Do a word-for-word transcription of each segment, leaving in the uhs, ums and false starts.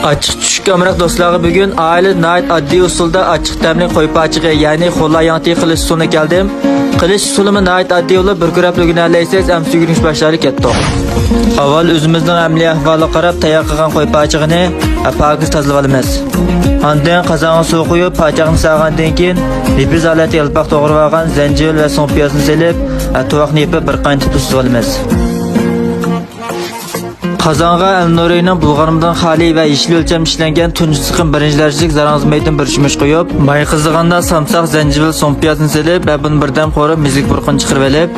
ئاچچىق چۈشكە ئامراق دوستلارغا بۈگۈن ئائىلىدە ناھايىتى ئاددىي ئۇسۇلدا ئاچچىق تەملىك قوي پاچىقى، يەنى خۇلا ياڭتى قىلىش ئۇسۇلىنى كەلدىم. قىلىش ئۇسۇلىمۇ ناھايىتى ئاددىي بولۇپ، بىر كۆرۈپلا ئۆگىنەلەيسىز، ئەمسە ئۆگىنىش باشلايلى، كەتتۇق. ئاۋۋال ئۆزىمىزنىڭ ئەمەلىي ئەھۋالىغا قاراپ تەييار قىلغان قوي پاچىقىنى پاكىز تازىلىۋالىمىز. ئاندىن قازانغا سۇ قۇيۇپ، پاچاقنى سالغاندىن كېيىن، يىپىز ھالەتتە يالپاق توغرىۋالغان زەنجىۋىل ۋە سۇڭ پىيازنى سېلىپ، تۇۋاقنى يېپىپ، بىر قاينىتىپ تۇزىتىۋالىمىز. قازانغا ئەلنۇرىنىڭ بۇلغانمىدىن خالىي ۋە يېشىل ئۆلچەمدە ئىشلەنگەن تۇنجى سىقىم بىرىنچى دەرىجىلىك زاراڭزا مەيدىن بىر چۆمۈچ قويۇپ، ماي قىزىغاندا سامساق، زەنجىۋىل، سۇڭ پىيازنى سېلىپ ۋە بۇنى بىردەم قورۇپ، مېزىك پۇرىقىنى چىقىرىۋېلىپ،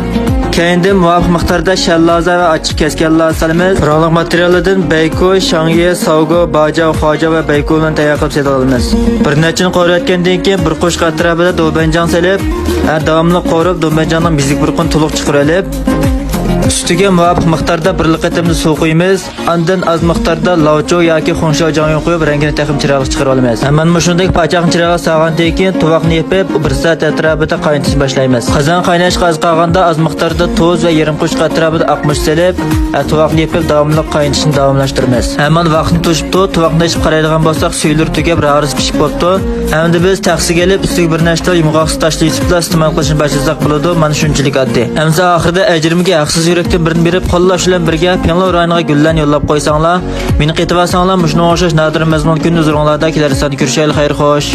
كەينىدىن مۇۋاپىق مىقداردا شەللازا ۋە ئاچچىق كەسكەنلازا سالىمىز. پۇراڭلىق ماتېرىيالىدىن بەيكۇ، شاڭيې، ساۋگو، باجاۋ، خۇاجاۋ ۋە بەيكۇلىنى تەييار قىلىپ سېتىۋالىمىز. بىر نەچچىنى قورۇۋەتكەندىن كېيىن، بىر قوشۇق ئەتراپىدا دۇبەنجاڭ سېلىپ، ھە، داۋاملىق قورۇپ، دۇبەنجاڭنىڭ مېزىك پۇرىقىنى تولۇق چىقىرىۋېلىپ، ئۈستىگە مۇۋاپىق مىقداردا بىرلا قېتىمدا سۇ قۇيىمىز. ئاندىن ئاز مىقداردا لاۋچۇ ياكى خۇڭشياۋ جاڭيۇ قۇيۇپ، رەڭگىنى تېخىمۇ چىرايلىق چىقىرىۋالىمىز. ھە، مانا مۇشۇندەك پاچاقنى چىرايغا سالغاندىن كېيىن، تۇۋاقنى يېپىپ، بىر سائەت ئەتراپىدا قاينىتىشنى باشلايمىز. قازان قايناشقا ئاز قالغاندا، ئاز مىقداردا تۇز ۋە يېرىم قوشۇق ئەتراپىدا ئاق مۇچ سېلىپ، ھە، تۇۋاقنى يېپىپ، داۋاملىق قاينىتىشنى داۋاملاشتۇرىمىز. ھە، مانا ۋاقتىمۇ توشۇپتۇ. تۇۋاقنى ئېچىپ قارايدىغان بولساق، سۈيلىرى تۈگەپ، راۋىرىسى پىشىپ بوپتۇ. ئەمدى بىز تەخسىگە ئېلىپ، ئۈستىگە بىر نەچچە تال يۇمغاقسىز تاشلا يېسىپ بىلەن ئىستېمال قىلىشنى باشلىساق بولىدۇ. مانا شۇنچىلىك ئاددىي. ئەمسە ئاخىرىدا ئەجرىمگە ھەقسىز يۈرەكتىن بىرنى بېرىپ، قوللاش بىلەن بىرگە پىڭلو رايونىغا گۈللەرنى يوللاپ قويساڭلار، مېنى قېتىۋالساڭلار، مۇشۇنىڭغا ئوخشاش نادىر مەزمۇنلۇق كۈندە ھۇزۇرۇڭلاردا كېلەر ساندا كۆرۈشەيلى، خەير خوش.